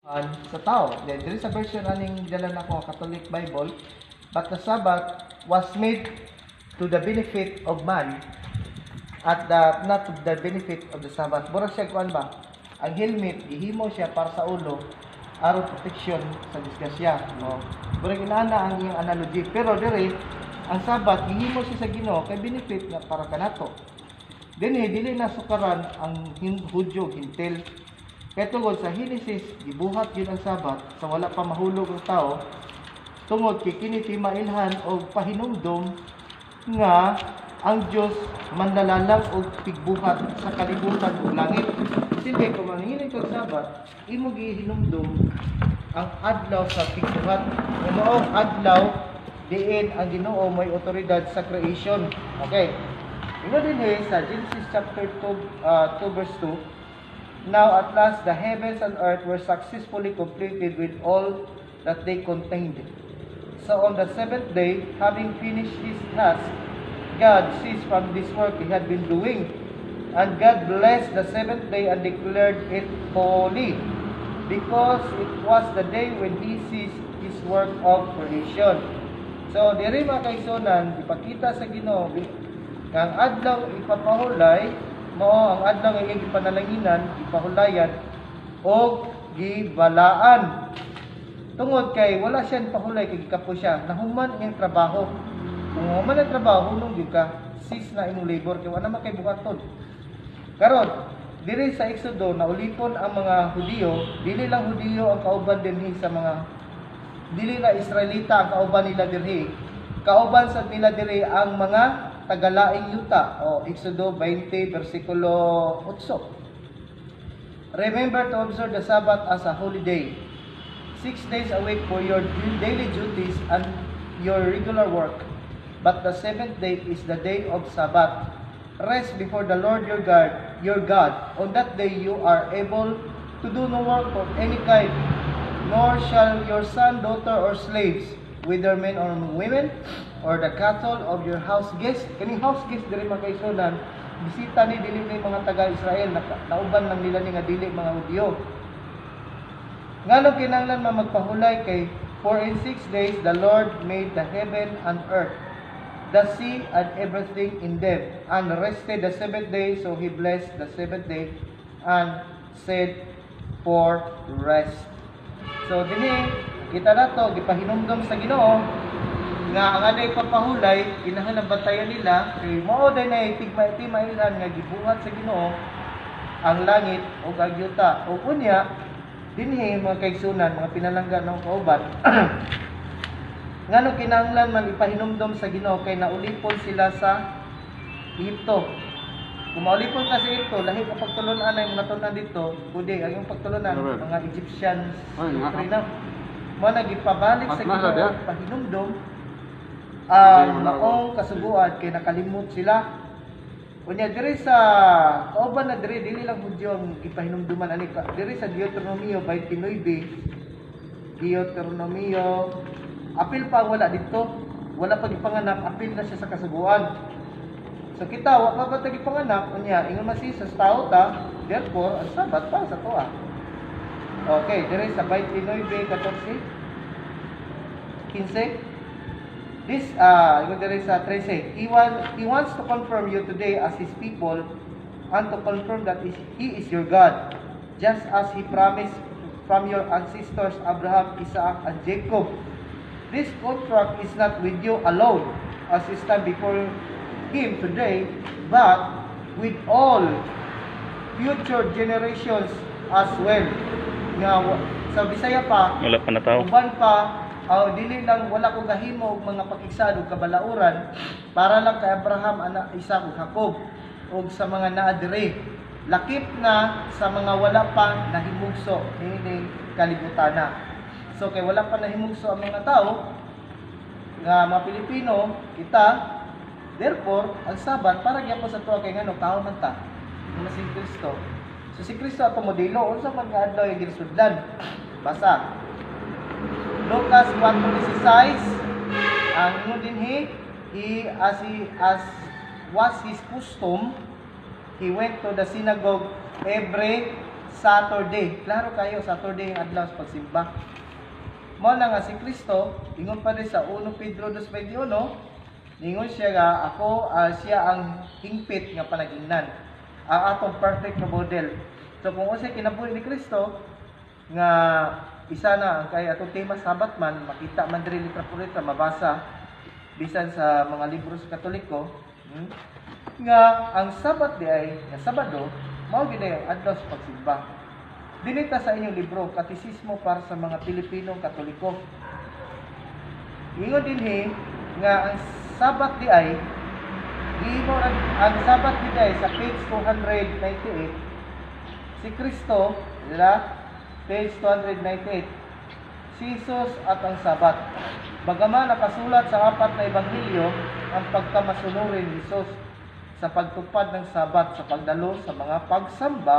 Sa tao. Then, there is a version aning dala nako, Catholic Bible, "But the Sabbath was made to the benefit of man at the not to the benefit of the Sabbath." Mura siya kuan ba? Ang helmet gihimo siya para sa ulo aron protection sa disgrasya, no? Mura inana ang iyang analogy. Pero diri ang Sabbath gihimo siya sa Ginoo kay benefit nga para kanato. Dinhi dili na sukaran ang Hudyo Hintil. Kay tungod sa Genesis, gibuhat gyud ang Sabat sa wala pa mahulog ang tao tungod kay kini timailhan og pahinumdom nga ang Dios manlalalang og tigbuhat sa kalibutan ug langit. Silbi kung maningilin kag Sabat, imo gihinumdom ang adlaw sa tigbuhat. Nga maong adlaw diin ang Ginoo may otoridad sa creation. Okay. Ingon din sa Genesis chapter 2, 2 verse 2, "Now at last the heavens and earth were successfully completed with all that they contained. So on the seventh day, having finished his task, God ceased from this work he had been doing. And God blessed the seventh day and declared it holy, because it was the day when he ceased his work of creation." So, diri, mga kaigsuonan, ipakita sa Ginoo nga ang adlaw ipapahulay mao ang adlaw nga iyang gipanalanginan, gipahulayan og gibalaan. Tungod kay wala siya pahulay kay gikapo siya, nahuman ang iyang trabaho. Kung human ang trabaho, hunong gyud ka, cease na imong labor kay wala man kay buhaton. Karon, diri sa Exodo naulipon ang mga Hudiyo, dili lang Hudiyo ang kauban dinhi sa mga, dili na Israelita ang kauban nila dirhi. Kauban sad nila diri ang mga tagalaing yuta. O Exodo 20 versikulo 8. "Remember to observe the Sabbath as a holy day. 6 days a week for your daily duties and your regular work. But the seventh day is the day of Sabbath. Rest before the Lord your God. On that day you are able to do no work of any kind, nor shall your son, daughter, or slaves, whether men or women, or the cattle of your house guest." Kaning house guest diri, mga kaigsuonan, bisita ni, dili ni mga taga-Israel, nauban lang nila ni nga dili mga Hudyo. Ngano kinahanglan man magpahulay? Kay "For in 6 days the Lord made the heaven and earth, the sea and everything in them, and rested the seventh day, so he blessed the seventh day and said for rest." So dinhi kita nato gipahinumdom sa Ginoo nga ang adlaw ipapahulay kinahanglan bantayan nila kay mao day na tigma timailan nga gibuhat sa Ginoo ang langit ug ang yuta. Ug unya dinhi, mga kaigsuonan, mga pinalangga ng kauban, ngano kinahanglan man ipahinumdom sa Ginoo? Kay naulipon sila sa Ehipto. Kung maulipon ka sa Ehipto, lahi ka pagtulunan ay mga natunan dito, kundi ang iyong pagtulunan Robert. Mga Egyptians Ay, nga. Doctrine. Mo na gipabalik sa At nasa Ginoo diya? Pahinumdom ang Hindi mo na maong kasuguan kay nakalimot sila. Unya diri sa kauban na diri, dili lang Hudyo ang gipahinumduman ani ka. Diri sa Deuteronomio 29, Deuteronomio, apil pa wala dito, wala pa gipanganak, apil na siya sa kasuguan. So kita wa pa ba ta gipanganak, unya ingon man si sa tao ta, therefore ang Sabat para sa atoa. Okay, diri sa 29, 14, 15. This, ingon diri sa 13, He wants to confirm you today as His people and to confirm that He is your God, just as He promised from your ancestors Abraham, Isaac, and Jacob. This contract is not with you alone as you stand before Him today, but with all future generations as well." Nga, sa Bisaya pa, Wala pa na tao. Uban pa, aw dili lang wala ko gahimo og mga pakigsad ug kabalauran para lang kay Abraham, anak Isaac ug Jacob ug sa mga naa diri. Lakip na sa mga wala pa nahimugso niining kalibutana. So kay wala pa nahimugso ang mga tao nga mga Pilipino kita, therefore ang Sabat para gyapon sa atoa kay ngano tao man ta. Nga si Kristo. So si Kristo ato modelo, unsa man nga adlaw yung ginsudlan? Basa. Lucas 4:16, ang ingon dinhi, he as was his custom, he went to the synagogue every Saturday. Klaro kayo, Saturday ang adlaw sa pagsimba. Mao na nga si Kristo, ingon pa rin sa 1 Pedro 2:21, ningon siya nga ako, siya ang hingpit nga panagingnan. Ang atong perfect na model. So kung unsay kinabuhi ni Kristo nga isa na ang kay atong tema Sabat man, makita man diri litra por litra, mabasa bisan sa mga libro sa Katoliko, nga ang Sabat di ay nga Sabado mao gid ay ang adlaw sa pagsimba. Dinita sa inyong libro, Katisismo para sa mga Pilipinong Katoliko. Ingon dinhi nga ang Sabat di ay giimo ang Sabat di ay sa page 298, si Kristo, di ba? Page 298. Si Jesus at ang Sabat. Bagaman nakasulat sa apat na ebanghelyo ang pagkamasunurin ni Jesus sa pagtupad ng Sabat sa pagdalo sa mga pagsamba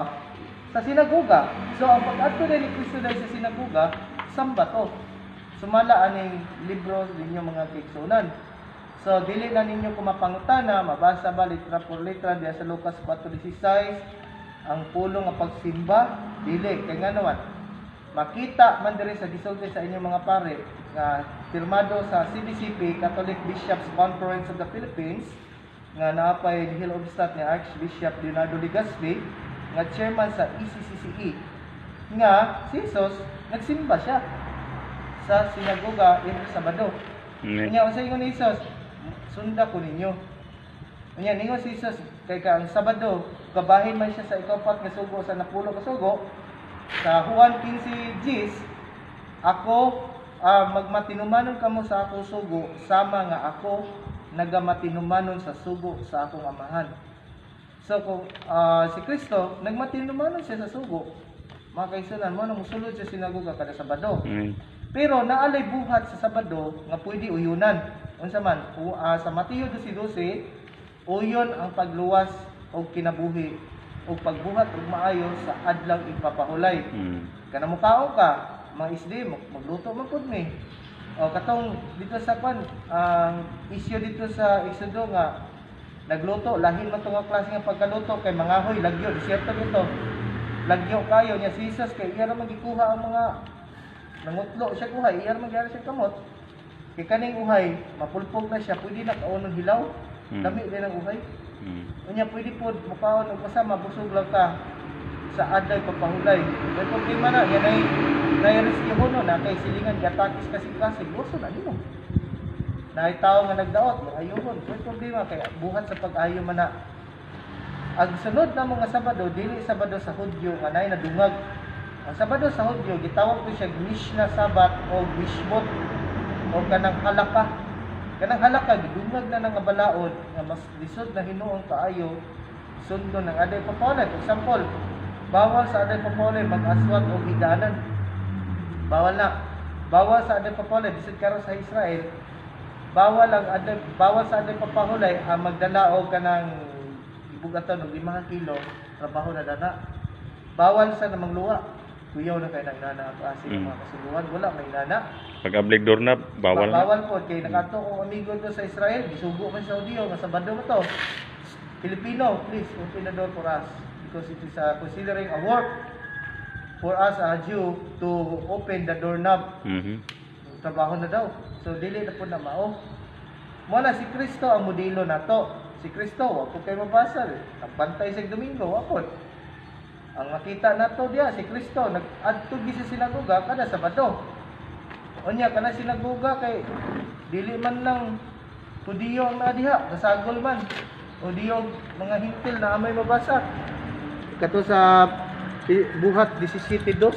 sa sinagoga. So ang pag-adto ni Kristo dahil sa sinagoga, samba to. Sumala aning libro ninyo, mga kaigsuonan. So dili na ninyo kumapangutana, mabasa ba litra por litra diya sa Lucas 4:16 ang pulong nga pagsimba, dili kay nga naman makita man diri sa gisulti sa inyong mga pare nga pirmado sa CBCP, Catholic Bishops Conference of the Philippines, nga naapay Hill of State ni Archbishop Leonardo Legaspi nga chairman sa E ECCCE, nga si Jesus nagsimba siya sa sinagoga every Sabado. Unya unsa ingon ni Jesus? "Sunda ko ninyo." Unya ningon si Jesus kay ka ang Sabado kabahin man siya sa ikapat nga sugo sa napulo ka sugo sa Juan 15 Gis, "Ako, magmatinumanon kamo sa akong sugo sama nga ako nagamatinumanon sa sugo sa akong Amahan." So kung si Kristo nagmatinumanon siya sa sugo, mga kaigsuonan, mo nang musulod sa sinagoga kada Sabado. Pero naalay buhat sa Sabado nga pwede uyunan. Unsa man? Sa Mateo 12:12, uyon ang pagluwas og kinabuhi o pagbuhat og maayo sa adlaw ipapahulay. Kana mukaon ka, mga isdi, magluto man pud mi. O katong dito sa kwan, ang isyu dito sa Exodo nga nagluto, lahin man to nga klase nga pagkaluto kay mangahoy, lagyo, disyerto dito. Lagyo kayo niya si Jesus kay iya ra man gikuha ang mga nangutlo siya kuha, iya ra man gyud siya kamot. Kay kaning uhay, mapulpog na siya, pwede na kaonon hilaw. Lami din ang uhay. Unya pwede pod mukaon og kasama, busog lang ka sa adlaw papahulay. May problema na yan ay nay rescue no na kay silingan gatakis kasi kasi gusto na nimo. Naay tawo nga nagdaot, ayuhon. May problema kay buhat sa pag-ayo man na. Ang sunod na mga Sabado, dili Sabado sa Hudyo nga naay nadungag. Ang Sabado sa Hudyo gitawag to siya Mishna Sabat o Mishmot o kanang halaka. Kanang halaka gidungag na nga balaod nga mas lisod na hinuon kaayo sundon ng adlaw papahulay. For example, bawal sa adlaw papahulay mag-aswat og hidanan. Bawal na. Bawal sa adlaw papahulay bisag karon sa Israel, bawal ang adlaw bawal sa adlaw papahulay ang magdala og kanang ibugatan og 5 kilo, trabaho na dana. Bawal sa namang luwa. Kuyaw na kay nang nana ang klase ng mga kasuluhan, wala may nana. Pag ablig doorknob, bawal na. Bawal po kay nakato kong amigo do sa Israel, gisugo man sa Saudi nga Sabado mo to. "Filipino, please open the door for us because it is considering a work for us, a Jew, to open the doorknob." Trabaho na daw. So dili na po na mao. Mo na si Kristo ang modelo nato. Si Kristo, wa po kay mabasa. Nagbantay sa Domingo, wa po. Ang makita nato diya si Kristo nag-adto gi sa sinagoga kada Sabado. Unya kana sinagoga kay dili man lang Hudiyo ang naa diha, kasagol man. Hudiyo mga Hentil na amay mabasa. Kato sa Buhat 17:2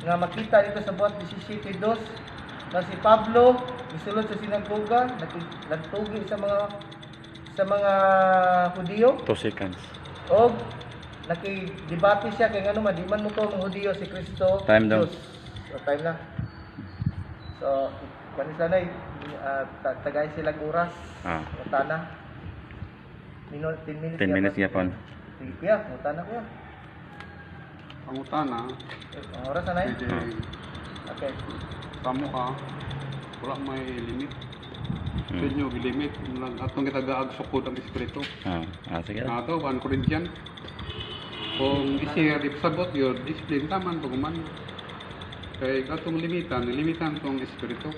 nga makita dito sa Buhat 17:2 nga si Pablo misulod sa sinagoga, nagtugi sa mga Hudiyo 2 seconds. Og nakidebate siya kay ngano man di man mo to mga Hudiyo si Kristo Time daw. Diyos. So time na. So kuan sila na tagay silang oras. Ngutana. Mino 10 minutes. 10 minutes gyapon. Sige kuya, ngutana kuya. Pangutana, Eh, ang oras na na. Pwede kamo ka, wala may limit. Pwede nyo limit, atong kita gaag sukod ang Espiritu. Ah, sige. Ato, 1 Corinthian. Kung i-share, ipasabot yun, explain taman pag man. Kay katong limitan, limitan tong espiritu.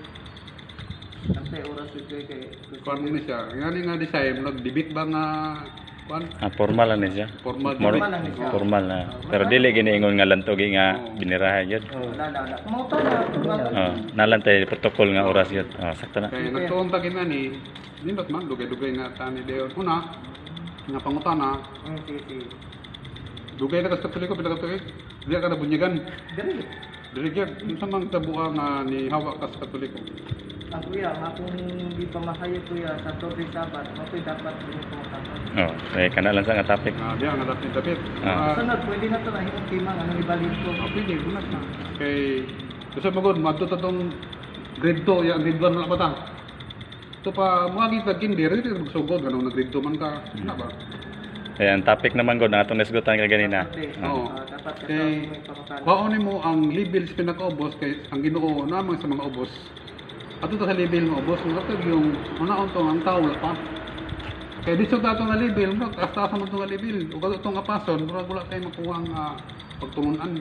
Antay oras jud kay kay Kuan mo ni siya. Ngani nga design, nag-debate ba nga kuan? Ah, formal lang ni siya. Formal Formal lang ni siya. Formal na. Pero dili giniingon nga lantogi nga binirahan yun. Wala na, wala. Kumauto na. Oh, nalantay protocol nga oras yun. Oh, sakto na. Kay nagtuon ta ginani, nindot man dugay-dugay nga tani dayon. Una, nga pangutana, Sige, sige. Dugay na kas Katoliko pila ka tuig. Di ka na bunyagan. Dili. Dili gyud. Unsa man tabuka nga ni hawa kas Katoliko? Ang kuya, nga kung di pa mahayag kuya sa Saturday Sabbath, mo dapat dili ko makatod. Oh, eh kana lang sa nga topic. Nga diya nga dapit dapit. Ah. Sunod, pwede na to na himong tema nga anong ibalhin ko. Ah, pwede bunat na. Kay kasi magod madto ta tong grade 2 ya grade 1 wala pa ta. Ito pa mga kita kinder dili ka magsugod ganun na grade 2 man ka. Na ba? Eh, ang topic naman god na atong nasgutan ka ganina. Saturday. Oo. Ah, dapat kasi Kay may pangutana. Kuhaon nimo ang label sa pinakaubos kay ang Ginoo namang sa mga ubos. Ato ta sa label nga ubos nga katong yung unaon to ang tao wala pa. Kay dito ta ato nga label, murag taas-taas man to nga label. Ug ato tong apason, murag wala tay makuha nga pagtulunan.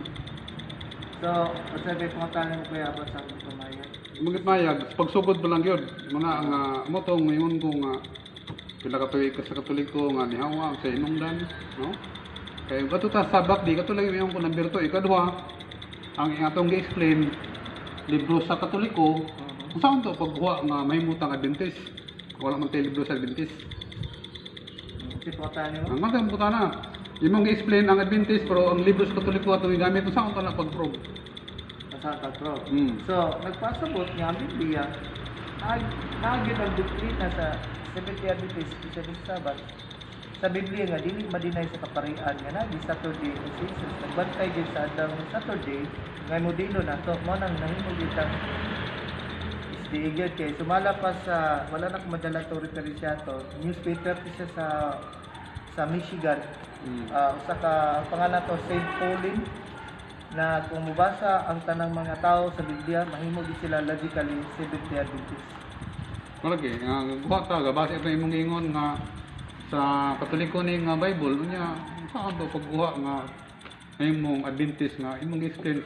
So, unsa bay pangutana mo kuya about sa akong pamayag? Magit mayag, pagsugod pa lang yun. Mga nga mo tong ingon ko nga pila ka tuig ka sa Katoliko nga nihawa sa inungdan, no? Kay kato ta sabak di kato lang yung ko number 2, ikaduha ang atong gi-explain libro sa Katoliko. Kung saan to paghuwa nga mahimutang Adventist? Wala man tayo libro sa Adventist. Kasi pangutana mo? Ang mga buta na. Imong gi-explain ang Adventist pero ang libro sa Katoliko atong gigamit kung saan to na pag-prove. Sa pag-pro. Mm. So, nagpasabot nga ang Biblia, nag ang doktrina sa Seventh-day Adventist, Seventh Sabbath, sa Biblia nga dili madinay sa kaparian nga nagi Saturday o si Jesus nagbantay gyud sa adlaw ng Saturday nga modelo nato mo nang nahimo gyud ang SDA gyud kay sumala pa sa wala na ko madala to referensya to newspaper ti siya sa Michigan. Ah, usa ka ang pangalan to Saint Pauline na kung mobasa ang tanang mga tao sa Biblia mahimo gyud sila logically Seventh-day Adventist. Malagi, nga guha ta gabase ito imong ingon nga sa Katoliko ni nga Bible unya saan to pagguha nga imong Adventist nga imong gi-explain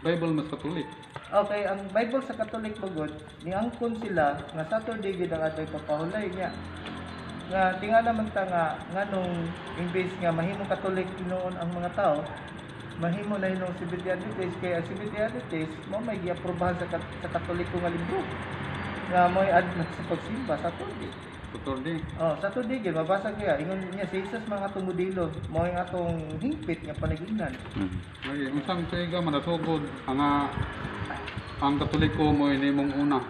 Bible mas Katolik. Okay, ang Bible sa Catholic magod, niangkon sila nga Saturday gid ang adlaw papahulay niya. Nga tingala man ta nga nganong imbes nga mahimong Catholic noon ang mga tao, mahimo na hinong Seventh-day Adventist kay ang Seventh-day Adventist mo may giaprobahan sa Katoliko nga libro. Nga mo'y adlaw sa pagsimba Saturday. Saturday. Oh, Saturday gid mabasa kaya ingon niya si Jesus mga tumudilo mo ang atong hingpit nga panagingnan. Lagi unsang tuiga manasugod ang ang Katoliko mo ini imong una.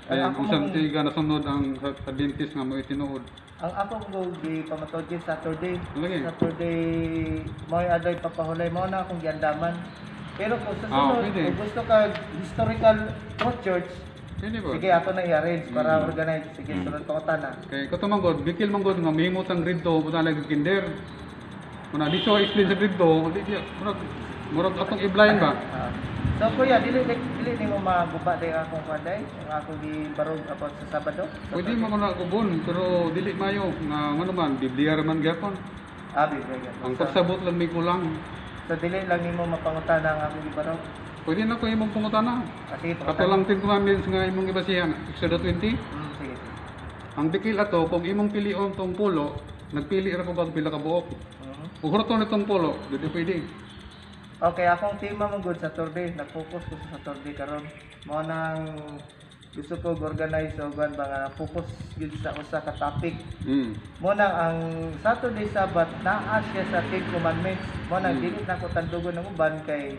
Ang Then ako unsang mong- tuiga nasunod ang Adventist nga mo tinuod. Ang ako ko gi pamatod gyud Saturday. Lagi. Saturday mo adlaw papahulay mo na akong giandaman. Pero kung sa Ah, sunod, pwede. kung gusto ka historical truth church, Pwede ba? sige ato na i-arrange para organize. Sige, sunod pa ko na. Kay kato man god, bikil man god nga mahimot ang grade 2 buta lagi kinder. Muna di siya explain sa grade 2, di siya murag murag atong i-blind ba? Ah. So kuya, dili dili nimo maguba day akong kwaday, ang akong gibarog about sa Sabado. Pwede mo ko na gubon, pero dili mayo nga ngano man Biblia ra man gyapon. Ah, Biblia gyud. Ang pagsabot lang may kulang. So dili lang nimo mapangutana ang akong gibarog. Pwede na ko imong pangutana. Ah, sige, Kato pangutana. lang Ten Commandments nga imong gibasihan, Exodo 20. Sige, sige. Ang bikil ato kung imong pilion tong pulo, nagpili ra ko bag pila ka buok. Kung hurton itong pulo, dili pwede. Okay, akong tema mo good Saturday. Nag-focus ko sa Saturday karon. Mao nang gusto ko organize og kuan ba nga focus gyud sa usa ka topic. Mo nang ang Saturday Sabbath naa siya sa Ten Commandments. Mo nang dili na ko tandugon ng uban kay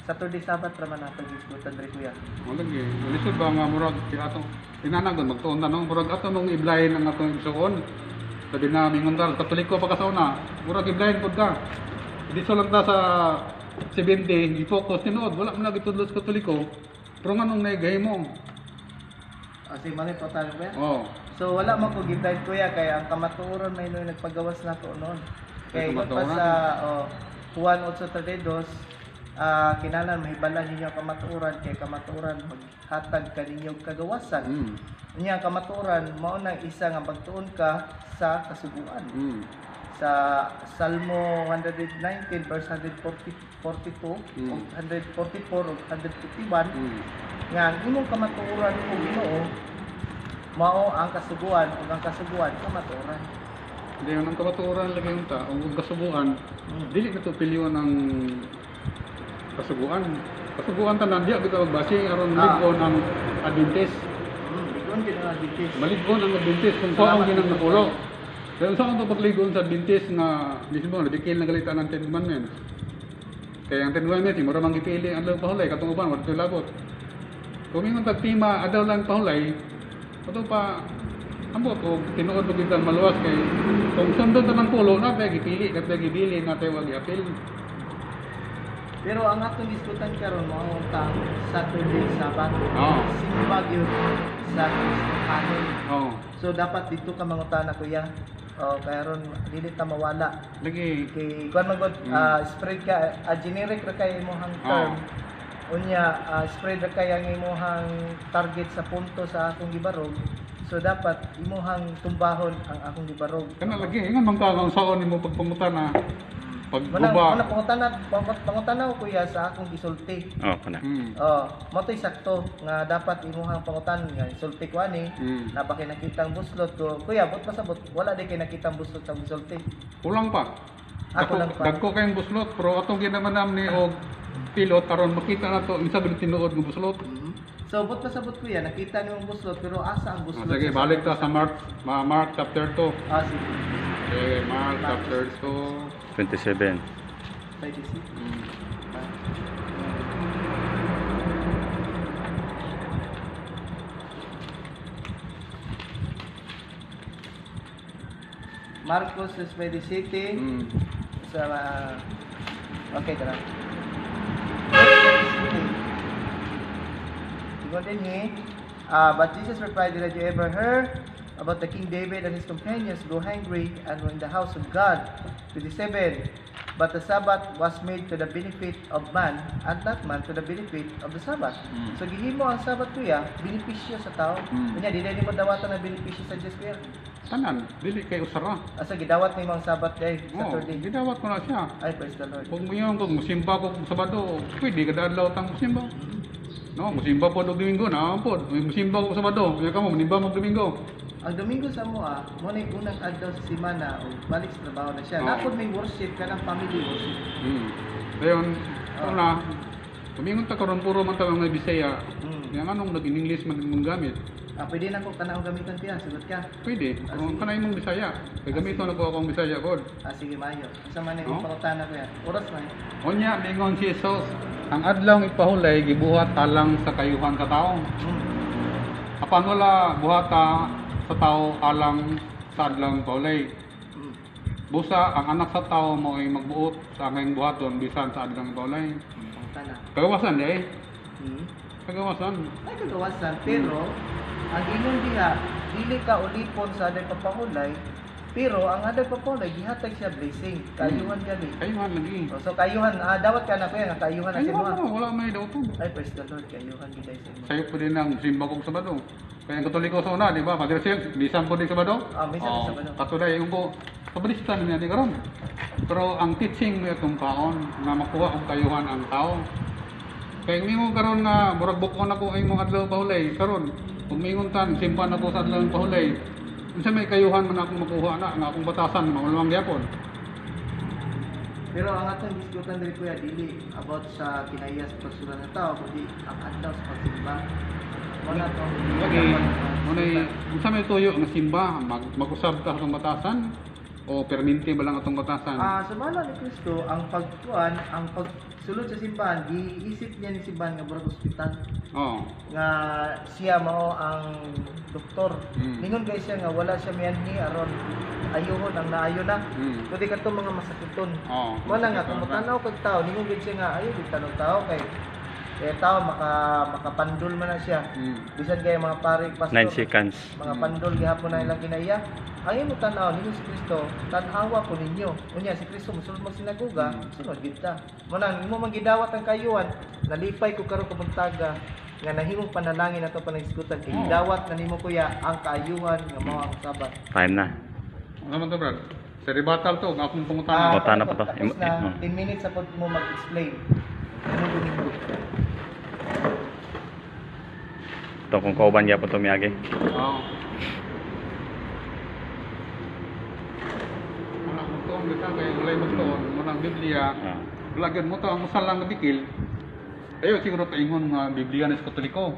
Saturday Sabbath ra man ato gisgutan diri kuya. Mo lagi. Lisod ba nga murag kay atong tinanagon magtuon na no murag ato nung i-blind ang atong igsuon. Sabi na mingon tal Katoliko pa ka sa una, murag i-blind pud ka. Dito lang ta sa 70, i-focus tinuod, wala man lagi tudlo sa Katoliko. Pero nganong naigay mo? Kasi mali pa tayo kuya. Oh. So wala man ko give kuya kay ang kamatuoran may noy nagpagawas nako noon. Kay Ay, pa kamatuoran. sa oh, Juan 8:32 kinahanglan mahibalan ninyo ang kamatuoran kay kamatuoran maghatag kaninyo og kagawasan. Unya ang kamatuoran mao nang isa nga pagtuon ka sa kasuguan. Sa Salmo 119 verse 142, o 144 o 151 nga ang imong kamatuoran, o Ginoo, mao ang kasuguan, ug ang kasuguan kamatuoran. Hindi ang kamatuoran lagi yung ta, ang kasuguan, dili na to piliyon ang kasuguan. Kasuguan tanan diya bitaw magbase aron lig-on ang Adventist. Ligon gid ang Adventist. Malig-on ang Adventist kung saan ginang napulo. Pero saan to pagligon sa Adventist nga mismo nabikil na galita ng Ten Commandments. Kaya ang Ten Commandments, mura mang gipili ang adlaw pahulay katong uban wala labot. Kung ingon tag tema adlaw lang pahulay, ato pa ambot og tinuod mo gid ang maluwas kay kung sundon ta ng pulo na tay gipili, na tay gibili, na tay wag giapil. Pero ang atong diskutan karon mao ang tang Saturday Sabbath. Oo. Simba gyud sa Kristohanon. Oh, So dapat dito ka mangutana, kuya. O kaya ron dili ta mawala. Lagi. Kay kuan man gud, spread ka, generic ra kay imong term. Unya, spread ra kay ang imong target sa punto sa akong gibarog. So dapat imuhang tumbahon ang akong gibarog. Kana lagi ingon man ka kung saon nimo pagpangutana. Muna Pagguba. muna pangutana ko, kuya, sa akong gisulti. Oh, kana. Oh, mo to'y sakto nga dapat imuhang pangutan nga isulti ko ani. Na ba kay nakitang buslot ko? Kuya, but pasabot wala di kay nakitang buslot sa gisulti. Kulang pa. Ah, kulang pa. Dagko kayong buslot pero atong ginamanam ni og pilot aron makita na to unsa ba tinuod nga buslot. So, but pasabot, kuya, nakita nimong buslot pero asa ang Ah, buslot? sige, balik ta sa Mark, Mark chapter 2. Ah, sige. Okay, Mark chapter 2. 27. Pwede si. Marcos is by the city. Sa okay, tara. Ingon din he, but Jesus replied, "Did you ever hear about the King David and his companions go hungry and were in the house of God?" 27. But the Sabbath was made to the benefit of man and not man to the benefit of the Sabbath. So gihimo ang Sabbath, kuya, benepisyo sa tao. Unya di nimo dawatan ang benepisyo sa Diyos, kuya. Tanan, dili kay usara. Asa gidawat nimo ang Sabbath day, Oh, Saturday? gidawat ko na siya. Ay, praise the Lord. Kung muyon kung musimba ko Sabado, pwede kada adlaw tang musimba. No, musimba po og Domingo na po. Musimba ko Sabado, kaya kamo munimba mo Domingo. Ang Domingo sa moa, mo na yung unang adlaw sa semana o balik sa trabaho na siya. Oo. Napod may worship ka ng family worship. Dayon, una, tumingon ta karon puro man ta mga Bisaya. Yang anong nag-English man imong gamit? Ah, pwede na ko kanang gamiton piya, sugot ka. Pwede. Kung kanay imong Bisaya, kay gamiton na ko akong Bisaya kod. Ah, sige, mayo. Asa man yung Oo. pangutana ko yan. Oras man. Unya mingon si Jesus, ang adlaw ipahulay gibuhat alang sa kayuhan sa tao. Apan wala buhata sa tao alang sa adlaw ipahulay. Busa ang anak sa tao mo ay magbuot sa angayng buhaton bisan sa adlaw ipahulay. Pangutana. Kagawasan di eh. Kagawasan. Ay, kagawasan. Pero, ang ingon diha, dili ka ulipon sa aday papahulay, pero ang aday papahulay, gihatag siya blessing. Kayuhan gali. Kayuhan lagi. Oh, so, kayuhan, dawat ka na kuya, nga kayuhan na si Kayuhan mo. mo, wala may dauton. Ay, praise the Lord, kayuhan gid sa imo. Sayo po din ang simba kong Sabado. Kaya ang Katoliko sa una, di ba? Padre Sel, bisan po din Sabado. Ah, minsan din Sabado. Katuloy yung ko, Sabadista na niya di karon. Pero ang teaching mo itong kaon, na makuha og kayuhan ang tao. Kaya mingon karon nga murag bukon ako ay imong adlaw pahulay karon. Kung mingon tan simba na ko sa adlaw pahulay. Unsa may kayuhan man akong makuha na nga akong batasan maulawang gyapon. Pero ang atong diskutan diri, kuya, dili about sa kinaya sa pagsulat ng tao, kundi ang adlaw sa pagsimba. Mo na to. Lagi munay unsa may tuyo nga simba mag-usab ta sa atong batasan o perminti ba lang atong batasan? Ah, sa bala ni Kristo, ang pagkuan, ang pagsulod sa simbahan, giisip niya ni simbahan nga murag ospital Oh. nga siya mao ang doktor. Ningon kay siya nga wala siya mianhi aron ayuhon ang naayo na. Kundi kadtong mga masakiton. Oh. Mo na nga kung motanaw kag tao, ningon gid siya nga ayo gid tanong tao kay kaya tao makapandul man na siya. Bisan kay mga pare, pastor, 9 seconds. mga pandol gihapon na ilang kinaiya. Ang imo tan-aw ninyo si Kristo, tan-awa ko ninyo. Unya si Kristo mosulod mag sinagoga, sunod gid ta. Mo nang imo man gidawat ang kayuhan, nalipay ko karon kabuntaga nga nahimong panalangin ato panaghisgutan kay gidawat na nimo, kuya, ang kaayuhan nga mao ang Sabat. Time na. Ano man to, Brad? Sa rebuttal to, ang akong pangutana. Ah, Pangutana pa to. Tapos na, 10 minutes sa pod mo mag-explain. Ano Domingo? Ito kung kauban gyapon to miagi. Oo. Wala mo to, ang kay walay magtuon, wala ang Biblia. Wala gyud mo to ang usa lang nga bikil. Ayo siguro paingon nga Biblia ni sa Katoliko.